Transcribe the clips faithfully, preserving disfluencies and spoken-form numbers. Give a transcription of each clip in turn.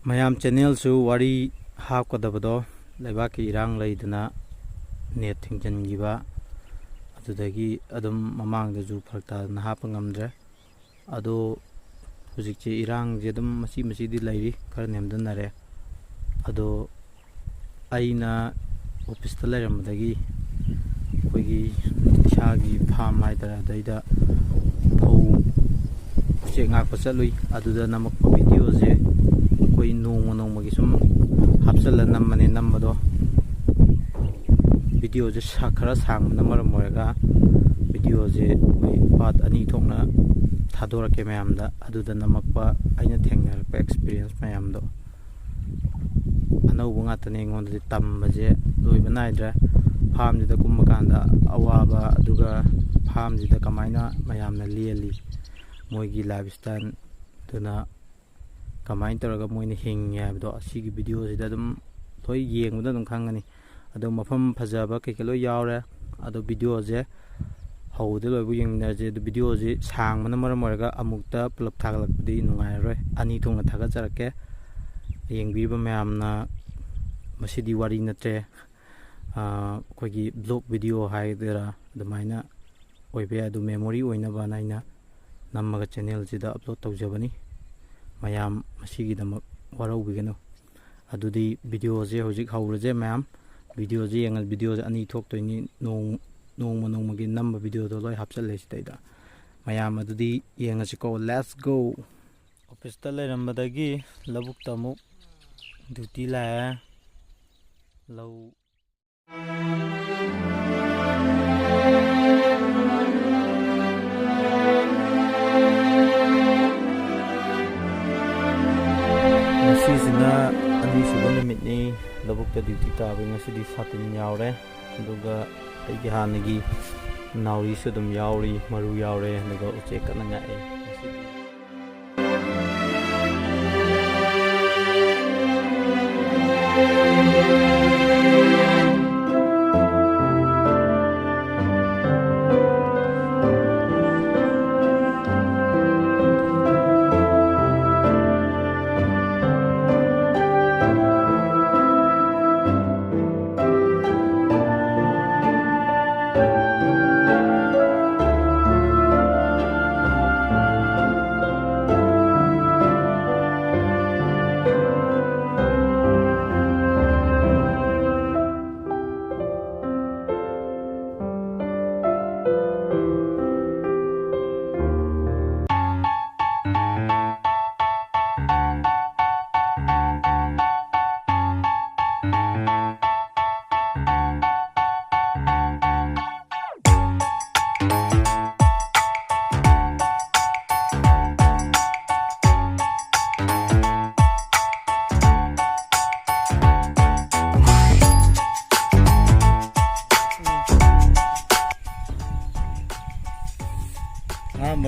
ꯃꯌꯥꯝ, ꯆꯦꯅꯦꯜꯁꯨ ꯋꯥꯔꯤ ꯍꯥꯞꯀꯗꯕꯗꯣ ꯂꯩꯕꯥꯛꯀꯤ ꯏꯔꯥꯡ ꯂꯩꯗꯅ ꯅꯦꯠ ꯊꯤꯡꯖꯤꯟꯈꯤꯕ, ꯑꯗꯨꯗꯒꯤ ꯑꯗꯨꯝ ꯃꯃꯥꯡꯗꯁꯨ ꯐꯔꯛ ꯇꯥꯗꯅ ꯍꯥꯞꯄ ꯉꯝꯗ꯭ꯔꯦ꯫ ꯑꯗꯣ ꯍꯧꯖꯤꯛꯁꯦ ꯏꯔꯥꯡꯁꯦ ꯑꯗꯨꯝ ꯃꯆꯤ ꯃꯆꯤꯗꯤ ꯂꯩꯔꯤ, ꯈꯔ ꯅꯦꯝꯊꯅꯔꯦ꯫ ꯑꯗꯣ ꯑꯩꯅ ꯑꯣꯐꯤꯁꯇ ꯂꯩꯔꯝꯕꯗꯒꯤ ꯑꯩꯈꯣꯏꯒꯤ ꯏꯁꯥꯒꯤ ꯐꯥꯝ ꯍꯥꯏꯇꯥꯔꯦ, ꯑꯗꯩꯗ ꯐꯧ ꯎꯆꯦꯛ ꯉꯥꯛꯄ ꯆꯠꯂꯨꯏ꯫ ꯑꯗꯨꯗ ꯅꯝꯃꯛꯄ ꯚꯤꯗꯤꯑꯣꯁꯦ ꯑꯩꯈꯣꯏ ꯅꯣꯡꯃ ꯅꯣꯡꯃꯒꯤ ꯁꯨꯝ ꯍꯥꯞꯆꯜꯂ ꯅꯝꯕꯅꯦ꯫ ꯅꯝꯕꯗꯣ ꯚꯤꯗꯤꯑꯣꯁꯦ ꯁꯥ-, ꯈꯔ ꯁꯥꯡꯕꯅ ꯃꯔꯝ ꯑꯣꯏꯔꯒ ꯚꯤꯗꯤꯑꯣꯁꯦ ꯑꯩꯈꯣꯏ ꯄꯥꯔꯠ ꯑꯅꯤ ꯊꯣꯛꯅ ꯊꯥꯗꯣꯔꯛꯀꯦ ꯃꯌꯥꯝꯗ꯫ ꯑꯗꯨꯗ ꯅꯝꯃꯛꯄ ꯑꯩꯅ ꯊꯦꯡꯅꯔꯛꯄ ꯑꯦꯛꯁꯄꯤꯔꯤꯌꯦꯟꯁ ꯃꯌꯥꯝꯗꯣ꯫ ꯑꯅꯧꯕ ꯉꯥꯛꯇꯅꯦ ꯑꯩꯉꯣꯟꯗꯗꯤ ꯇꯝꯕꯁꯦ ꯂꯣꯏꯕ ꯅꯥꯏꯗ꯭ꯔꯦ꯫ ꯐꯥꯝꯁꯤꯗ ꯀꯨꯝꯕ ꯀꯥꯟꯗ ꯑꯋꯥꯕ, ꯑꯗꯨꯒ ꯐꯥꯝꯁꯤꯗ ꯀꯃꯥꯏꯅ ꯃꯌꯥꯝꯅ ꯂꯦꯜꯂꯤ, ꯃꯣꯏꯒꯤ ꯂꯥꯏꯐ ꯁ꯭ꯇꯥꯏꯜ, ꯑꯗꯨꯅ ꯀꯃꯥꯏꯅ ꯇꯧꯔꯒ ꯃꯣꯏꯅ ꯍꯤꯡꯉꯤ ꯍꯥꯏꯕꯗꯣ ꯑꯁꯤꯒꯤ ꯚꯤꯗꯤꯑꯣꯁꯤꯗ ꯑꯗꯨꯝ ꯂꯣꯏ ꯌꯦꯡꯕꯗ ꯑꯗꯨꯝ ꯈꯪꯒꯅꯤ꯫ ꯑꯗꯣ ꯃꯐꯝ ꯐꯖꯕ ꯀꯩꯀꯩ ꯂꯣꯏ ꯌꯥꯎꯔꯦ꯫ ꯑꯗꯣ ꯚꯤꯗꯤꯑꯣꯁꯦ ꯍꯧꯕꯗ ꯂꯣꯏꯕ ꯌꯦꯡꯃꯤꯟꯅꯔꯁꯦ꯫ ꯑꯗꯣ ꯚꯤꯗꯤꯑꯣꯁꯤ ꯁꯥꯡꯕꯅ ꯃꯔꯝ ꯑꯣꯏꯔꯒ ꯑꯃꯨꯛꯇ ꯄꯨꯂꯞ ꯊꯥꯒꯠꯂꯛꯄꯗꯤ ꯅꯨꯡꯉꯥꯏꯔꯔꯣꯏ꯫ ꯑꯅꯤ ꯊꯣꯛꯅ ꯊꯥꯒꯠꯆꯔꯛꯀꯦ꯫ ꯌꯦꯡꯕꯤꯔꯤꯕ ꯃꯌꯥꯝꯅ, ꯃꯁꯤꯗꯤ ꯋꯥꯔꯤ ꯅꯠꯇ꯭ꯔꯦ꯫ ꯑꯥ, ꯑꯩꯈꯣꯏꯒꯤ ꯕ꯭ꯂꯣꯛ ꯚꯤꯗꯤꯑꯣ ꯍꯥꯏꯗꯣꯏꯔꯥ, ꯑꯗꯨꯃꯥꯏꯅ ꯑꯣꯏꯕ ꯌꯥꯏ꯫ ꯑꯗꯨ ꯃꯦꯃꯣꯔꯤ ꯑꯣꯏꯅꯕꯅ ꯑꯩꯅ ꯅꯝꯃꯒ ꯆꯦꯅꯦꯜꯁꯤꯗ ꯑꯞꯂꯣꯗ ꯇꯧꯖꯕꯅꯤ꯫ ꯃꯌꯥꯝ ꯃꯁꯤꯒꯤꯗꯃꯛ ꯋꯥꯔꯧꯕꯤꯒꯅꯨ꯫ ꯑꯗꯨꯗꯤ ꯚꯤꯗꯤꯑꯣꯁꯦ ꯍꯧꯖꯤꯛ ꯍꯧꯔꯁꯦ ꯃꯌꯥꯝ꯫ ꯚꯤꯗꯤꯑꯣꯁꯦ ꯌꯦꯡꯉ-, ꯚꯤꯗꯤꯑꯣꯁꯦ ꯑꯅꯤ ꯊꯣꯛꯇꯣꯏꯅꯤ꯫ ꯅꯣꯡ-, ꯅꯣꯡꯃ ꯅꯣꯡꯃꯒꯤ ꯅꯝꯕ ꯚꯤꯗꯤꯑꯣꯗꯣ ꯂꯣꯏ ꯍꯥꯞꯆꯜꯂꯦ ꯁꯤꯗꯩꯗ꯫ ꯃꯌꯥꯝ ꯑꯗꯨꯗꯤ ꯌꯦꯡꯉꯁꯤꯀꯣ꯫ Let's go! ꯑꯣꯐꯤꯁꯇ ꯂꯩꯔꯝꯕꯗꯒꯤ ꯂꯧꯕꯨꯛꯇ ꯑꯃꯨꯛ ꯗ꯭ꯌꯨꯇꯤ ꯂꯥꯛꯑꯦ꯫ ꯂꯧ ꯉꯁꯤꯁꯤꯅ ꯑꯅꯤꯁꯨꯕ ꯅꯨꯃꯤꯠꯅꯤ ꯂꯧꯕꯨꯛꯇ ꯗ꯭ꯌꯨꯇꯤ ꯇꯥꯕꯒꯤ꯫ ꯉꯁꯤꯗꯤ ꯁꯥꯇꯤꯟ ꯌꯥꯎꯔꯦ, ꯑꯗꯨꯒ ꯑꯩꯒꯤ ꯍꯥꯟꯅꯒꯤ ꯅꯥꯎꯔꯤꯁꯨ ꯑꯗꯨꯝ ꯌꯥꯎꯔꯤ, ꯃꯔꯨ ꯌꯥꯎꯔꯦ, ꯑꯗꯨꯒ ꯎꯆꯦꯛ ꯀꯟꯅ ꯉꯥꯛꯑꯦ ꯉꯁꯤꯗꯤ꯫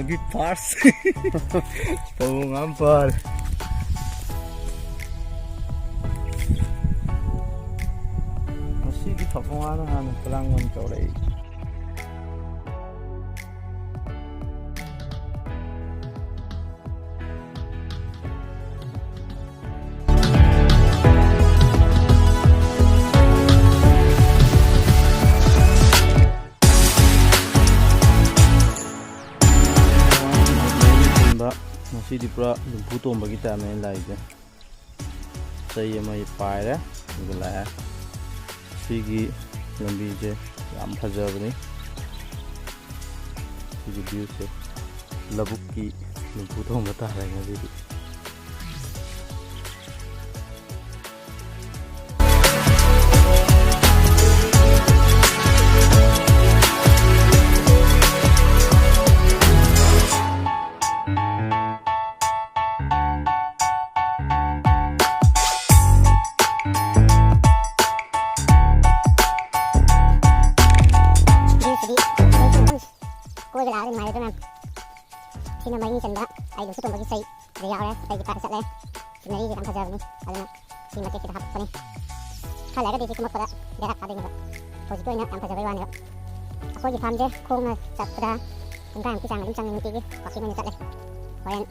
ꯒꯤ ꯐꯥꯔꯁ꯫ ꯐꯕꯣꯡ ꯉꯥ ꯑꯃ ꯐꯥꯔꯦ꯫ ꯉꯁꯤꯗꯤ ꯐꯕꯣꯡ ꯉꯥꯅ ꯍꯥꯟꯅ ꯈꯨꯂꯥꯡ ꯑꯣꯏꯅ ꯇꯧꯔꯛꯏ꯫ ꯉꯁꯤꯗꯤ ꯄꯨꯔꯥ ꯂꯨꯝꯐꯨ ꯇꯣꯝꯕꯒꯤ ꯇꯥꯏꯞꯅꯦ ꯑꯩꯅ ꯂꯥꯛꯏꯁꯦ꯫ ꯆꯩ ꯑꯃ ꯄꯥꯏꯔꯦ, ꯑꯗꯨꯒ ꯂꯥꯛꯑꯦ꯫ ꯁꯤꯒꯤ ꯂꯝꯕꯤꯁꯦ ꯌꯥꯝ ꯐꯖꯕꯅꯤ꯫ ꯁꯤꯒꯤ ꯚ꯭ꯌꯨꯁꯦ ꯂꯧꯕꯨꯛꯀꯤ ꯂꯨꯝꯐꯨ ꯊꯣꯡꯕ ꯇꯥꯔꯦ ꯉꯁꯤꯗꯤ꯫ ꯀꯣꯏꯕ ꯂꯥꯛꯑꯒ ꯅꯨꯡꯉꯥꯏꯔꯣꯏꯗ꯭ꯔꯣ ꯃꯌꯥꯝ? ꯁꯤꯅ ꯃꯔꯤ ꯆꯟꯕ ꯑꯩ ꯂꯨꯝꯐꯨ ꯇꯣꯝꯕꯒꯤ ꯆꯩ ꯁꯤꯗ ꯌꯥꯎꯔꯦ꯫ ꯑꯩꯒꯤ ꯄꯥꯛ ꯆꯠꯂꯦ꯫ ꯁꯤꯅꯔꯤꯁꯦ ꯌꯥꯝ ꯐꯖꯕꯅꯤ, ꯑꯗꯨꯅ ꯁꯤ ꯃꯇꯦꯛꯁꯤꯗ ꯍꯥꯞꯄꯛꯄꯅꯤ꯫ ꯈꯔ ꯂꯩꯔꯒꯗꯤ ꯁꯤ ꯀꯨꯝꯃꯛꯄꯗ ꯕꯦꯔꯥ ꯀꯥꯗꯣꯏꯅꯦꯕ꯫ ꯍꯧꯖꯤꯛꯀꯤ ꯑꯣꯏꯅ ꯌꯥꯝ ꯐꯖꯕꯩ ꯋꯥꯅꯦꯕ꯫ ꯑꯩꯈꯣꯏꯒꯤ ꯐꯥꯔꯝꯁꯦ ꯈꯣꯡꯅ ꯆꯠꯄꯗ ꯄꯨꯡꯈꯥꯏꯃꯨꯛꯀꯤ ꯆꯥꯡ ꯑꯗꯨꯝ ꯆꯪꯉꯦ, ꯅꯨꯡꯇꯤꯒꯤ ꯋꯥꯛꯀꯤꯡ ꯑꯣꯏꯅ ꯆꯠꯂꯦ꯫ ꯍꯣꯔꯦꯟ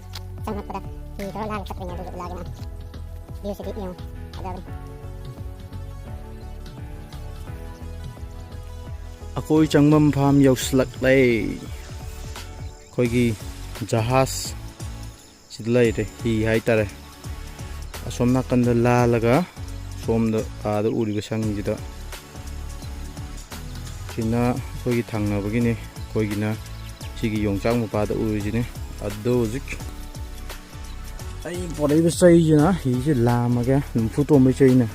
ꯆꯪꯉꯛꯄꯗ ꯍꯤ ꯇꯧꯔ ꯂꯥꯜꯂ ꯆꯠꯄꯅꯦ, ꯑꯗꯨꯒ ꯎꯠꯂꯛꯑꯒꯦ ꯃꯌꯥꯝ꯫ ꯚ꯭ꯌꯨꯁꯤꯗꯤ ꯌꯦꯡꯉꯨ, ꯐꯖꯕꯅꯤ꯫ ꯑꯩꯈꯣꯏ ꯆꯪꯐꯝ ꯐꯥꯝ ꯌꯧꯁꯤꯜꯂꯛꯂꯦ꯫ ꯑꯩꯈꯣꯏꯒꯤ ꯖꯍꯥꯖ ꯁꯤꯗ ꯂꯩꯔꯦ, ꯍꯤ ꯍꯥꯏꯇꯥꯔꯦ꯫ ꯑꯁꯣꯝ ꯅꯥꯀꯟꯗ ꯂꯥꯜꯂꯒ ꯁꯣꯝꯗ ꯑꯥꯗ ꯎꯔꯤꯕ ꯁꯪꯁꯤꯗ, ꯁꯤꯅ ꯑꯩꯈꯣꯏꯒꯤ ꯊꯪꯅꯕꯒꯤꯅꯤ꯫ ꯑꯩꯈꯣꯏꯒꯤꯅ ꯁꯤꯒꯤ ꯌꯣꯡꯆꯥꯛ ꯃꯄꯥꯗ ꯎꯔꯤꯁꯤꯅꯤ꯫ ꯑꯗꯣ ꯍꯧꯖꯤꯛ ꯑꯩ ꯄꯣꯔꯛꯏꯕ ꯆꯩꯁꯤꯅ, ꯍꯤꯁꯦ ꯂꯥꯝꯃꯒꯦ, ꯂꯨꯝꯐꯨ ꯇꯣꯝꯕꯩ ꯆꯩꯅ꯫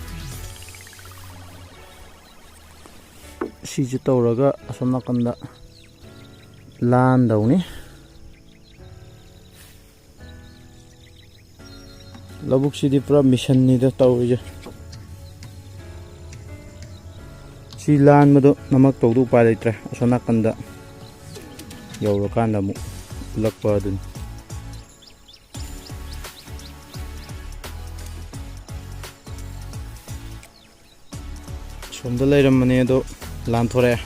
ꯁꯤꯁꯦ ꯇꯧꯔꯒ ꯑꯁꯣꯝ ꯅꯥꯀꯟꯗ ꯂꯥꯟꯗꯧꯅꯤ꯫ ꯂꯧꯕꯨꯛꯁꯤꯗꯤ ꯄꯨꯔꯥ ꯃꯤꯁꯟꯅꯤꯗ ꯇꯧꯔꯤꯁꯦ꯫ ꯁꯤ ꯂꯥꯟꯕꯗꯣ ꯅꯃꯛ ꯇꯧꯗ ꯎꯄꯥꯏ ꯂꯩꯇ꯭ꯔꯦ꯫ ꯑꯁꯣꯝ ꯅꯥꯀꯟꯗ ꯌꯧꯔꯀꯥꯟꯗ ꯑꯃꯨꯛ ꯄꯨꯜꯂꯛꯄ ꯑꯗꯨꯅꯤ꯫ ꯁꯣꯝꯗ ꯂꯩꯔꯝꯕꯅꯦ ꯑꯗꯣ ꯂꯥꯟꯊꯣꯔꯛꯑꯦ꯫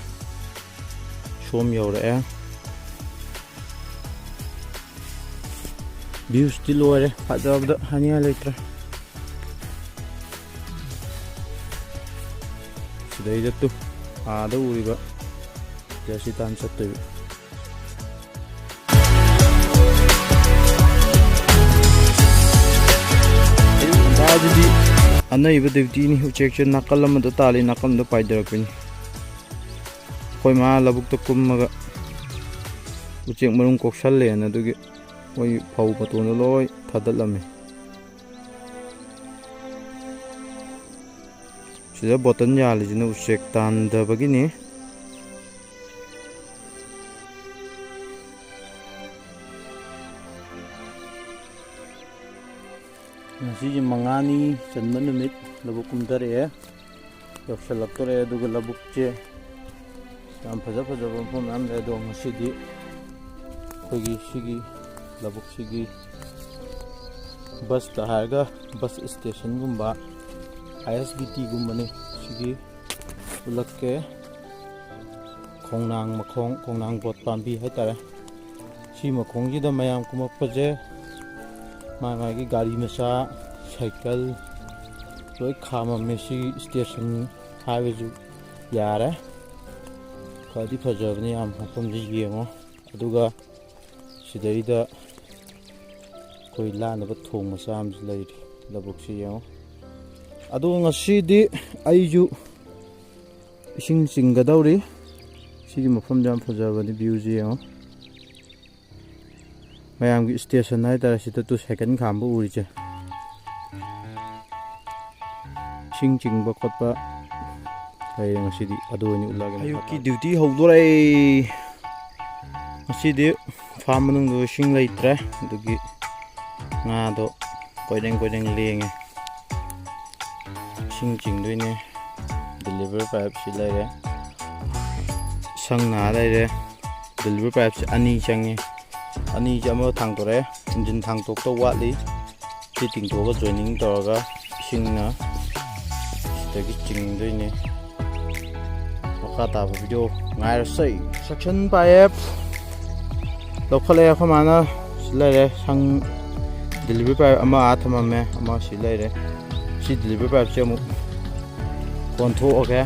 ꯁꯣꯝ ꯌꯧꯔꯛꯑꯦ꯫ Viewꯁꯇꯤ ꯂꯣꯏꯔꯦ, ꯐꯖꯕꯗ ꯍꯥꯏꯅꯤꯡꯉꯥꯏ ꯂꯩꯇ꯭ꯔꯦ꯫ ꯁꯤꯗꯩꯗ ꯇꯨ ꯑꯥꯗ ꯎꯔꯤꯕ ꯖꯔꯁꯤ ꯇꯥꯟ ꯆꯠꯇꯣꯏꯕ꯫ ꯑꯗꯨꯗꯤ ꯑꯅꯩꯕ dutyꯅꯤ꯫ ꯎꯆꯦꯛꯁꯦ ꯅꯥꯀꯜ ꯑꯃꯗ ꯇꯥꯜꯂꯤ, ꯅꯥꯀꯜ ꯑꯃꯗ ꯄꯥꯏꯊꯔꯛꯄꯅꯤ꯫ ꯑꯩꯈꯣꯏ ꯃꯥ ꯂꯧꯕꯨꯛꯇ ꯀꯨꯝꯃꯒ ꯎꯆꯦꯛ ꯃꯔꯨꯝ ꯀꯣꯛꯁꯜꯂꯦꯅ ꯑꯗꯨꯒꯤ ꯃꯣꯏ ꯐꯧ ꯃꯇꯣꯟꯗꯣ ꯂꯣꯏ ꯊꯥꯗꯠꯂꯝꯃꯤ꯫ ꯁꯤꯗ ꯕꯣꯇꯜ ꯌꯥꯜꯂꯤꯁꯤꯅ ꯎꯆꯦꯛ ꯇꯥꯟꯗꯕꯒꯤꯅꯤ꯫ ꯉꯁꯤꯁꯦ ꯃꯉꯥꯅꯤ ꯆꯟꯕ ꯅꯨꯃꯤꯠ, ꯂꯧꯕꯨꯛ ꯀꯨꯝꯊꯔꯛꯑꯦ, ꯌꯧꯁꯜꯂꯛꯇꯣꯔꯦ꯫ ꯑꯗꯨꯒ ꯂꯧꯕꯨꯛꯁꯦ ꯌꯥꯝ ꯐꯖ ꯐꯖꯕ ꯃꯐꯝ ꯃꯌꯥꯝ ꯂꯩ꯫ ꯑꯗꯣ ꯉꯁꯤꯗꯤ ꯑꯩꯈꯣꯏꯒꯤ ꯁꯤꯒꯤ ꯂꯧꯕꯨꯛꯁꯤꯒꯤ ꯕꯁꯇ ꯍꯥꯏꯔꯒ ꯕꯁ ꯁ꯭ꯇꯦꯁꯟꯒꯨꯝꯕ, ISBTꯒꯨꯝꯕꯅꯤ꯫ ꯁꯤꯒꯤ ꯎꯠꯂꯛꯀꯦ꯫ ꯈꯣꯡꯅꯥꯡ ꯃꯈꯣꯡ, ꯈꯣꯡꯅꯥꯡ ꯕꯣꯠ ꯄꯥꯝꯕꯤ ꯍꯥꯏꯇꯥꯔꯦ꯫ ꯁꯤ ꯃꯈꯣꯡꯁꯤꯗ ꯃꯌꯥꯝ ꯀꯨꯝꯃꯛꯄꯁꯦ ꯃꯥ ꯃꯥꯒꯤ ꯒꯥꯔꯤ ꯃꯆꯥ, ꯁꯥꯏꯀꯜ ꯂꯣꯏ ꯈꯥꯝꯃꯝꯃꯦ꯫ ꯁꯤ ꯁ꯭ꯇꯦꯁꯟ ꯍꯥꯏꯕꯁꯨ ꯌꯥꯔꯦ꯫ ꯐꯗꯤ ꯐꯖꯕꯅꯤ ꯌꯥꯝ ꯃꯐꯝꯁꯤ ꯌꯦꯡꯉꯣ꯫ ꯑꯗꯨꯒ ꯁꯤꯗꯩꯗ ꯑꯩꯈꯣꯏ ꯂꯥꯟꯅꯕ ꯊꯣꯡ ꯃꯆꯥ ꯑꯃꯁꯨ ꯂꯩꯔꯤ꯫ ꯂꯧꯕꯨꯛꯁꯤ ꯌꯦꯡꯉꯣ꯫ ꯑꯗꯣ ꯉꯁꯤꯗꯤ ꯑꯩꯁꯨ ꯏꯁꯤꯡ ꯆꯤꯡꯒꯗꯧꯔꯤ꯫ ꯁꯤꯒꯤ ꯃꯐꯝꯗꯣ ꯌꯥꯝ ꯐꯖꯕꯅꯤ, viewꯁꯤ ꯌꯦꯡꯉꯣ꯫ ꯃꯌꯥꯝꯒꯤ ꯁ꯭ꯇꯦꯁꯟ ꯍꯥꯏꯇꯥꯔꯦ, ꯁꯤꯗ ꯇꯨ ꯁꯥꯏꯀꯜ ꯈꯥꯝꯕ ꯎꯔꯤꯁꯦ꯫ ꯏꯁꯤꯡ ꯆꯤꯡꯕ ꯈꯣꯠꯄ ꯂꯩꯔꯦ ꯉꯁꯤꯗꯤ, ꯑꯗꯨ ꯑꯣꯏꯅ ꯎꯠꯂꯒꯦ꯫ ꯑꯌꯨꯛꯀꯤ duty ꯍꯧꯗꯣꯔꯦ꯫ ꯉꯁꯤꯗꯤ farm ꯃꯅꯨꯡꯗ ꯏꯁꯤꯡ ꯂꯩꯇ꯭ꯔꯦ, ꯑꯗꯨꯒꯤ ꯉꯥꯗꯣ ꯀꯣꯏꯔꯦꯡ ꯀꯣꯏꯔꯦꯡ ꯂꯦꯡꯉꯦ꯫ ꯏꯁꯤꯡ ꯆꯤꯡꯗꯣꯏꯅꯦ꯫ Delivery pipeꯁꯤ ꯂꯩꯔꯦ, ꯁꯪ ꯅꯥ ꯂꯩꯔꯦ꯫ Delivery pipeꯁꯦ ꯑꯅꯤ ꯆꯪꯉꯦ꯫ ꯑꯅꯤꯁꯦ ꯑꯃ ꯊꯥꯡꯗꯣꯔꯛꯑꯦ, ꯏꯟꯖꯤꯟ ꯊꯥꯡꯗꯣꯛꯇꯧ ꯋꯥꯠꯂꯤ꯫ ꯁꯤ ꯇꯤꯡꯊꯣꯛꯑꯒ joining ꯇꯧꯔꯒ ꯏꯁꯤꯡꯅ ꯁꯤꯗꯒꯤ ꯆꯤꯡꯗꯣꯏꯅꯦ꯫ ꯃꯈꯥ ꯇꯥꯕ video ꯉꯥꯏꯔꯁꯦ꯫ Suction pipe ꯂꯧꯈꯠꯂꯛꯑꯦ ꯑꯩꯈꯣꯏ ꯃꯥꯅ꯫ ꯁꯤ ꯂꯩꯔꯦ ꯁꯪ, delivery pipe ꯑꯃ ꯑꯥ ꯊꯝꯃꯝꯃꯦ, ꯑꯃ ꯁꯤ ꯂꯩꯔꯦ꯫ ꯁꯤ delivery pipeꯁꯦ ꯑꯃꯨꯛ ꯑꯣꯟꯊꯣꯛꯑꯒꯦ꯫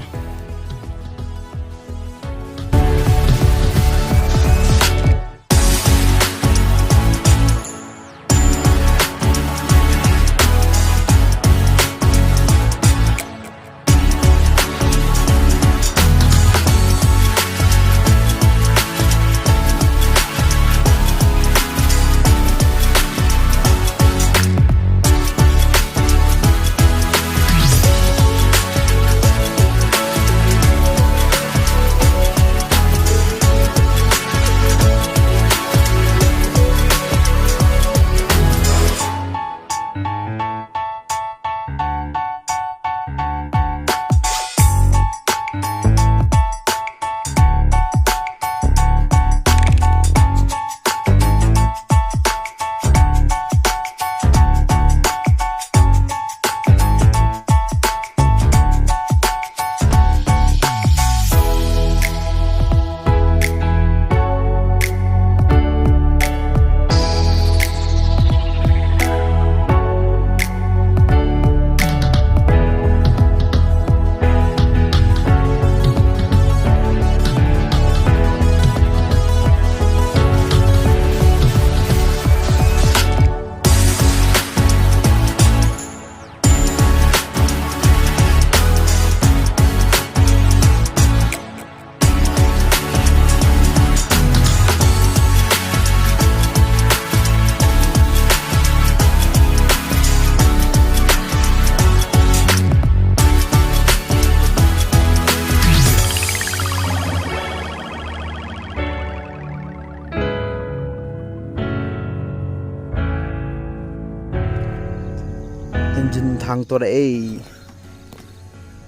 Engine ꯊꯥꯡꯇꯣꯔꯛꯑꯦ꯫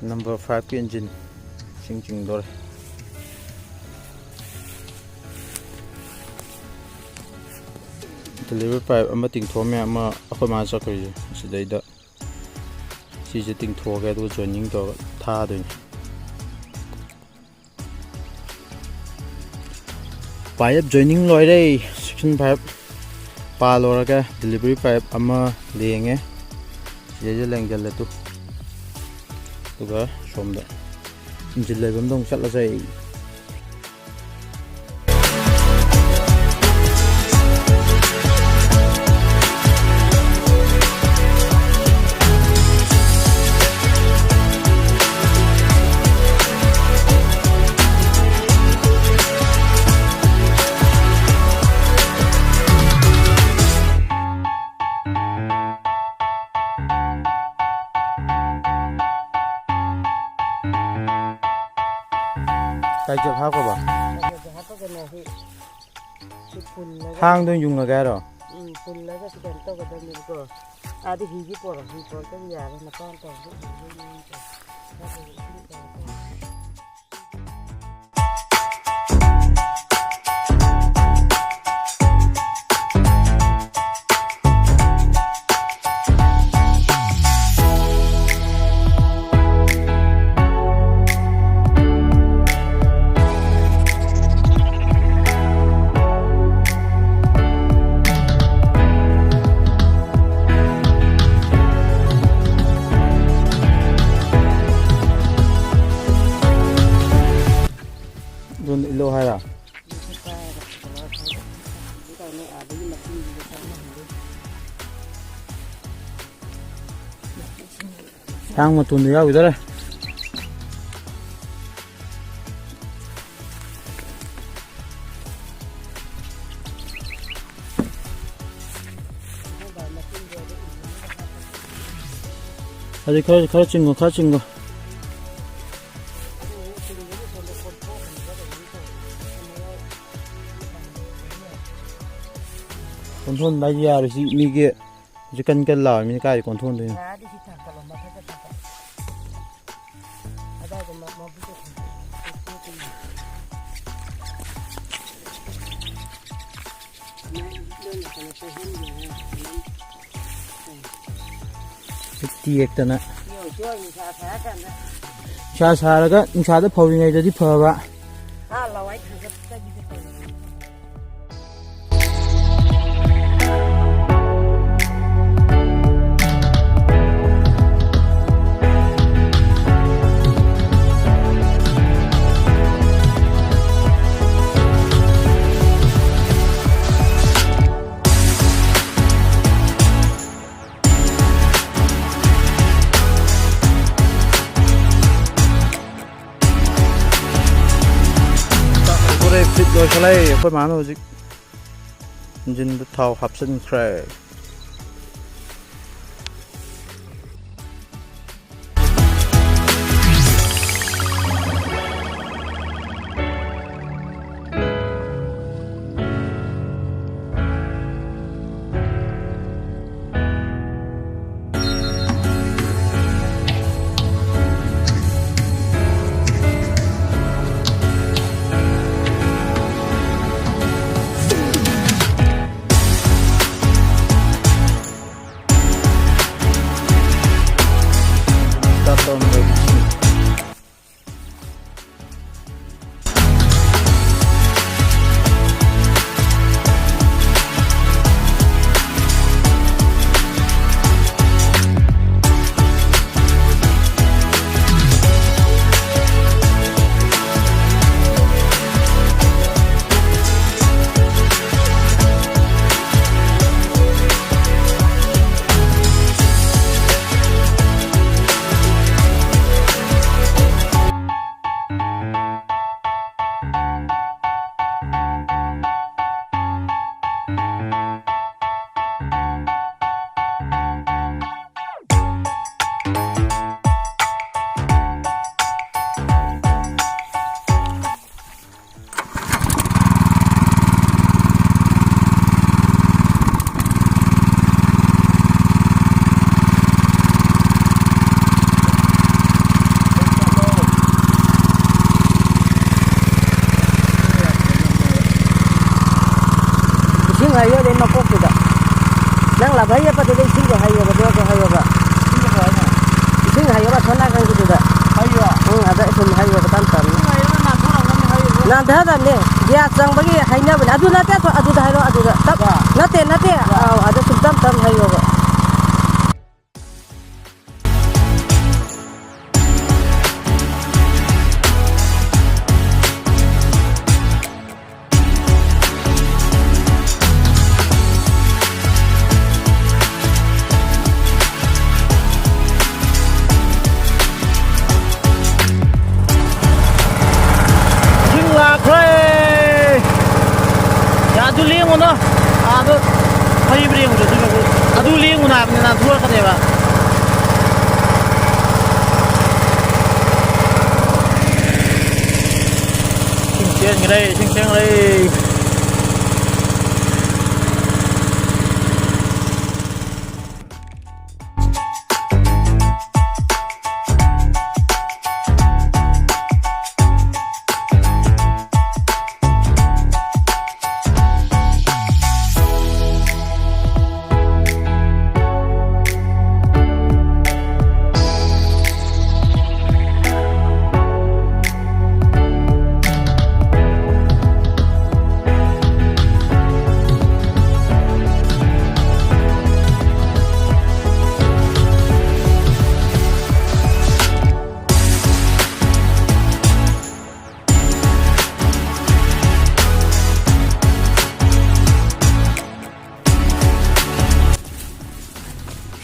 Number fiveꯀꯤ engine ꯏꯁꯤꯡ ꯆꯤꯡꯗꯣꯔꯦ꯫ Delivery pipe ꯑꯃ ꯇꯤꯡꯊꯣꯛꯑꯝꯃꯦ, ꯑꯃ ꯑꯩꯈꯣꯏ ꯃꯥ ꯆꯠꯈ꯭ꯔꯤꯁꯦ꯫ ꯁꯤꯗꯩꯗ ꯁꯤꯁꯦ ꯇꯤꯡꯊꯣꯛꯑꯒꯦ, ꯑꯗꯨꯒ joining ꯇꯧꯔꯒ ꯊꯥꯗꯣꯏꯅꯤ꯫ Pipe joining ꯂꯣꯏꯔꯦ꯫ Section pipe ꯄꯥꯜꯂꯨꯔꯒ delivery pipe ꯑꯃ ꯂꯦꯡꯉꯦ꯫ ꯁꯤꯗꯩꯗ ꯂꯦꯡꯖꯜꯂꯦ ꯇꯨ꯫ ꯑꯗꯨꯒ ꯁꯣꯝꯗ engine ꯂꯩꯐꯝꯗ ꯑꯃꯨꯛ ꯆꯠꯂꯁꯦ꯫ ꯀꯥꯏꯖꯦꯞ ꯍꯥꯞꯈ꯭ꯔꯕ? ꯀꯥꯏꯖꯦꯞꯁꯦ ꯍꯥꯞꯄꯒꯅꯦ, ꯁꯤ, ꯁꯤ ꯄꯨꯜꯂꯒ, ꯊꯥꯡꯗ ꯑꯣꯏꯅ ꯌꯨꯡꯉꯒꯦ ꯍꯥꯏꯔꯣ? ꯎꯝ, ꯄꯨꯜꯂꯒ ꯁꯤ ꯀꯩꯅꯣ ꯇꯧꯒꯗꯕꯅꯦꯕꯀꯣ꯫ ꯑꯥꯗ ꯍꯤꯒꯤ ꯄꯣꯔꯛ-, ꯍꯤ ꯄꯣꯔꯛꯇꯕ ꯌꯥꯔꯣꯏ, ꯅꯄꯥꯅ ꯇꯧꯔꯒ ꯍꯤꯒꯤ ꯃꯑꯣꯡꯗ ꯇꯧꯔꯒ ꯏꯁꯤꯡ ꯇꯧꯔꯒ꯫ ꯑꯗꯨꯝ ꯏꯜꯂꯣ ꯍꯥꯏꯔꯣ? ꯊꯥꯡ ꯃꯇꯣꯟꯗꯣ ꯌꯥꯎꯈꯤꯗꯣꯔꯦ꯫ ꯑꯗꯨ ꯈꯔ, ꯈꯔ ꯆꯤꯡꯉꯣ, ꯈꯔ ꯆꯤꯡꯉꯣ꯫ ꯀꯣꯟꯊꯣꯟ ꯍꯥꯏꯗꯤ ꯌꯥꯔꯣꯏ, ꯁꯤ ꯃꯤꯒꯤ ꯍꯧꯖꯤꯛ ꯀꯟ ꯀꯟ ꯂꯥꯎꯔꯤꯃꯤꯅ ꯀꯥꯏꯗ ꯀꯣꯟꯊꯣꯟꯗꯣꯏꯅꯣ? ꯉꯥꯗꯤ ꯁꯤ ꯊꯥꯡꯀꯠꯂꯣ, ꯃꯊꯛꯇ ꯊꯥꯡꯀꯠꯂꯣ꯫ ꯑꯗꯥꯏꯗ ꯃ-, ꯃꯕꯨꯛꯇ ꯊꯥꯡꯀꯠꯂꯣ꯫ ꯍꯦꯛꯇꯤ ꯌꯦꯛꯇꯅ꯫ ꯅꯨꯡꯁꯥ ꯁꯥꯔꯒ ꯅꯨꯡꯁꯥꯗ ꯐꯧꯔꯤꯉꯩꯗꯗꯤ ꯐꯕ꯫ ꯍꯣꯔꯦꯟ ꯐꯤꯠ ꯂꯣꯏꯁꯜꯂꯛꯑꯦ꯫ ꯑꯩꯈꯣꯏ ꯃꯥꯅ ꯍꯧꯖꯤꯛ ꯏꯟꯖꯤꯟꯗ ꯊꯥꯎ ꯍꯥꯞꯆꯤꯟꯈ꯭ꯔꯦ꯫ ꯃꯀꯣꯛꯇꯨꯗ꯫ ꯅꯪ ꯂꯥꯕ ꯍꯩ ꯌꯦꯞꯄꯗꯨꯗ ꯏꯁꯤꯡꯗꯣ ꯍꯩꯌꯣꯕ, ꯑꯗꯨꯒ ꯍꯩꯌꯣꯕ꯫ ꯏꯁꯤꯡ ꯍꯩꯌꯣꯕ, ꯑꯁꯣꯝ ꯅꯥꯀꯟꯒꯤꯗꯨꯗ꯫ ꯎꯝ, ꯑꯗ ꯁꯨꯝ ꯍꯩꯌꯣꯕ, ꯇꯞ ꯇꯞꯅ꯫ ꯅꯥꯟꯊꯗꯕꯅꯦ꯫ ꯒ꯭ꯌꯥꯁ ꯆꯪꯕꯒꯤ ꯍꯩꯅꯕꯅꯦ꯫ ꯑꯗꯨ ꯅꯠꯇꯦ, ꯑꯗꯨꯗ ꯍꯥꯏꯔꯣ, ꯑꯗꯨꯗ꯫ ꯇꯞ-, ꯅꯠꯇꯦ, ꯅꯠꯇꯦ꯫ ꯑꯥꯎ, ꯑꯗ ꯁꯨꯝ ꯇꯞ ꯇꯞꯅ ꯍꯩꯌꯣꯕ꯫ ꯏꯁꯤꯡ ꯂꯥꯛꯈ꯭ꯔꯦ꯫ ꯌꯥ, ꯑꯗꯨ ꯂꯦꯡꯉꯨꯅꯣ꯫ ꯑꯥꯗ ꯐꯩꯕ꯭ꯔꯥ ꯌꯦꯡꯉꯨꯁꯦ, ꯑꯗꯨꯒ ꯑꯗꯨ ꯂꯦꯡꯉꯨꯅꯣ ꯍꯥꯏꯕꯅꯤ, ꯅꯥꯟꯊꯣꯔꯛꯀꯅꯦꯕ꯫ ꯏꯁꯤꯡ ꯆꯦꯟꯈ꯭ꯔꯦ, ꯏꯁꯤꯡ ꯆꯦꯟꯈ꯭ꯔꯦ꯫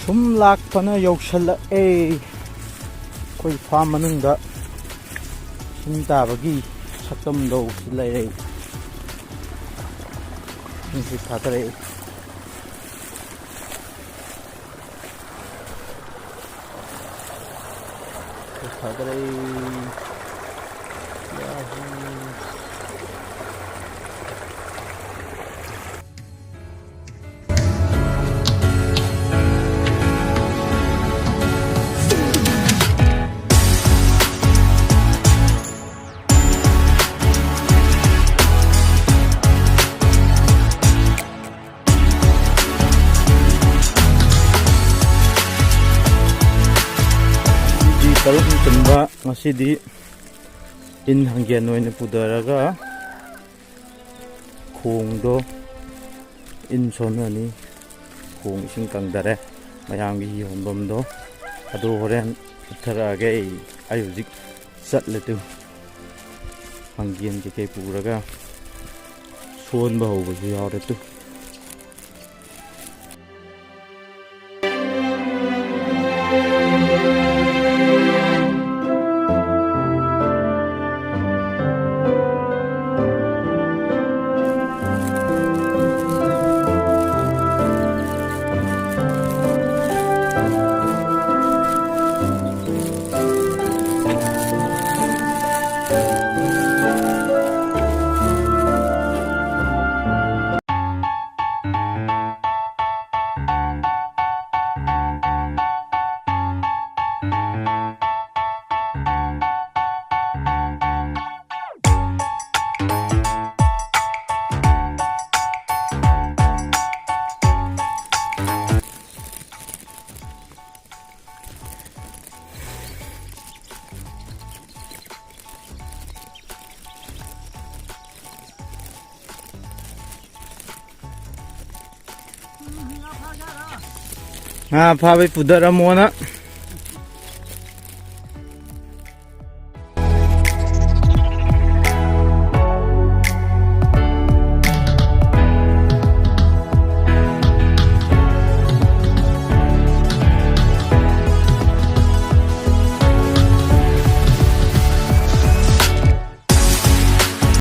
ꯁꯨꯝ ꯂꯥꯛꯄꯅ ꯌꯧꯁꯜꯂꯛꯑꯦ꯫ ꯑꯩꯈꯣꯏ ꯐꯥꯝ ꯃꯅꯨꯡꯗ ꯏꯁꯤꯡ ꯇꯥꯕꯒꯤ ꯁꯛꯇꯝꯗꯣ ꯂꯩꯔꯦ꯫ ꯏꯁꯤꯡꯁꯤ ꯊꯥꯗꯔꯛꯏ꯫ ꯐꯖꯔꯦ꯫ ꯌꯥꯍꯨ꯫ ꯇꯔꯨꯛꯅꯤ ꯆꯟꯕ ꯉꯁꯤꯗꯤ ꯏꯟ ꯍꯪꯒꯦꯟ ꯑꯣꯏꯅ ꯄꯨꯊꯔꯒ ꯈꯣꯡꯗꯣ ꯏꯟ ꯁꯣꯟꯅꯅꯤ꯫ ꯈꯣꯡ ꯏꯁꯤꯡ ꯀꯪꯗꯔꯦ꯫ ꯃꯌꯥꯝꯒꯤ ꯍꯤ ꯍꯣꯟꯐꯝꯗꯣ ꯑꯗꯨ ꯍꯣꯔꯦꯟ ꯆꯠꯊꯔꯛꯑꯒꯦ꯫ ꯑꯩ, ꯑꯩ ꯍꯧꯖꯤꯛ ꯆꯠꯂꯦ ꯇꯨ꯫ ꯍꯪꯒꯦꯟ ꯀꯩꯀꯩ ꯄꯨꯔꯒ ꯁꯣꯟꯕ ꯍꯧꯕꯁꯨ ꯌꯥꯎꯔꯦ ꯇꯨ꯫ ꯉꯥ ꯐꯥꯕꯩ ꯄꯨꯗꯔꯝꯃꯣꯅ